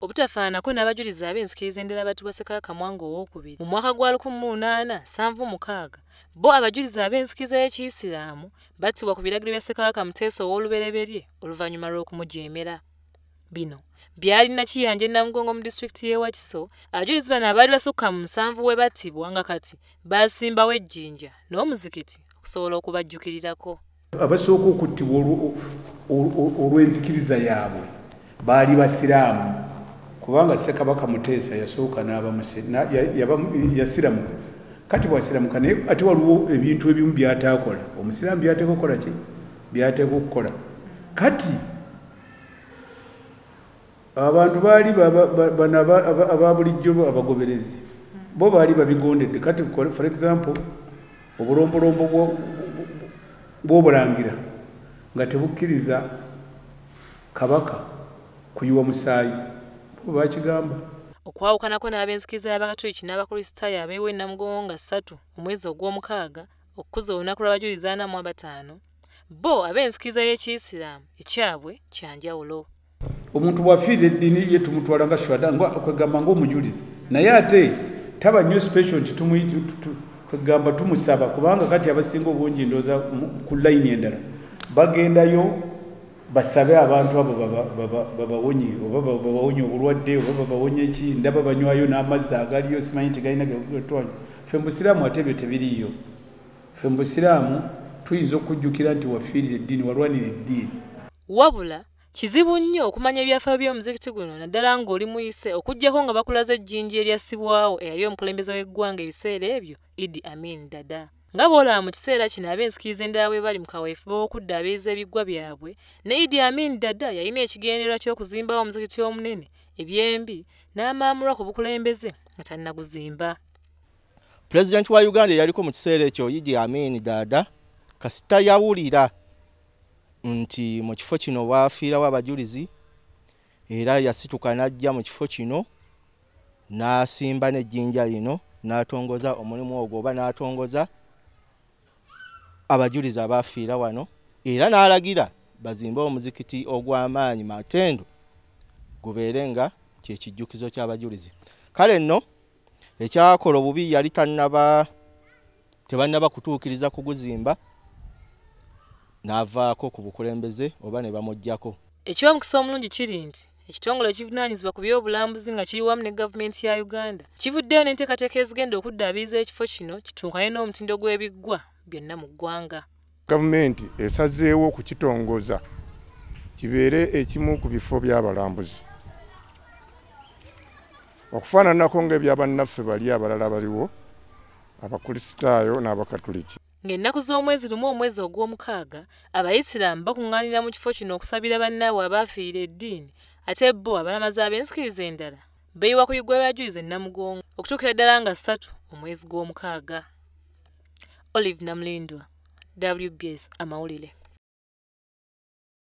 Obutafaananako n'abajulizi ab'enzikiriza endala battibwa Ssekabaka Mwanga II mu mwaka gwa 1876, bo abajulizi ab'enzikiriza y'Ekiyisiraamu battibwa ku biragiro bya Ssekabaka Muteesa ow'olubereberye oluvannyuma lw'okumujeemera. Bino byali Nakiyanja e Namugongo mu disitulikiti y'e Wakiso. Abajulizi bano abaali basukka mu 7 we battibwa nga kati baasimbawo ejjinja n'omuzikiti okusobola okubajjukirirako. Abasooka okuttibwa olw'enzikiriza yaabwe baali basiraamu, kubanga Ssekabaka Muteesa yasooka yasiramuka. Kati bw'asiramuka naye ate waliwo ebintu ebimu by'ataakola. Omusiraamu by'ateeka okukola ki? By'ateeka okukola. Kati abantu baali bano aba bulijjo abagoberezi bo baali babigondedde. Kati for example obulombolombo bw'obulangira nga tebukkiriza kabaka kuyiwa musaayi, bo bakigamba. Okwawukanako n'ab'enzikiriza y'Abakatoliki n'Abakristaayo abeewa e Namugongo nga 3 omwezi ogw'omukaaga okukuza olunaku lw'abajulizi 45, bo ab'enzikiriza y'Ekiyisiraamu ekyabwe kya njawulo. Omuntu bw'afiirira eddiini ye tumutwala nga shuhada, kwegamba ng'omujulizi, naye ate taba nnyo special nti kwegamba tumusaba, kubanga kati abasinga obungi ndowooza ku layini endala bagendayo basabe abantu abo babawonye, oba babawonye obulwadde oba babawonye ki, ndaba banywayo n'amazzi agaliyo simanyi nti galina getwanywa. Ffe mu busiraamu ate ebyo tebiriiyo. Ffe mu busiraamu tuyinza okujjukira nti wafiirira eddiini, walwanira eddiini. Wabula kizibu nnyo okumanya ebyafaayo by'omuzikiti guno naddala ng'oli muyise, okuggyako nga bakulaze ejjinja eryassibwawo eyali omukulembeze w'eggwanga ebiseera ebyo Idi Amin Dada. Nga bw'olaba mu kiseera kino ab'enzikiriza endala bwe bali mu kaweefube w'okuddaabiriza ebiggwa byabwe, ne Idi Amin Dada yalina ekigendererwa ky'okuzimbawo omuzikiti omunene ebyembi n'amaamulwa ku bukulembeze nga tannaguzimba. Pulezidenti wa Uganda eyaliko mu kiseera ekyo Idi Amin Dada kasita yawulira nti mu kifo kino waafiirawo abajulizi, era yasituka n'ajja mu kifo kino n'asimba n'ejjinja lino n'atongoza omulimu ogwo oba n'atongoza abajulizi abaafiira wano, era n'alagira bazimbe omuzikiti ogw'amaanyi matendo gubeere nga kyekijjukizo ky'abajulizi. Kale nno ekyakola obubi yali tebannaba kutuukiriza kuguzimba, n'avaako ku bukulembeze oba ne bamuggyako. Eky'omukisa omulungi kiri nti ekitongole ekivunaanyizibwa ku by'obulambuzi nga kiri wamu ne gavumenti ya Uganda kivuddeyo n'enteekateeka ezigenda okuddaabiriza ekifo kino kituukane n'omutindo gw'ebiggwa byonna mu ggwanga. Gavumenti esazeewo okukitongoza kibeere ekimu ku bifo by'abalambuzi, okufaananako ng'ebyabannaffe bali abalala baliwo Abakristaayo n'Abakatuliki. Ng'ennaku z'omwezi 1 omwezi ogw'omukaaga, Abayisiraamu bakuŋŋaanira mu kifo kino okusabira bannaabwe abaafiirira eddiini, ate bo abalamazi ab'enzikiriza endala beeyiwa ku biggwa by'abajulizi e Namugongo okutuukira ddala nga 3 omwezi gw'omukaaga. Olive Namulindwa, WBS Amawulire.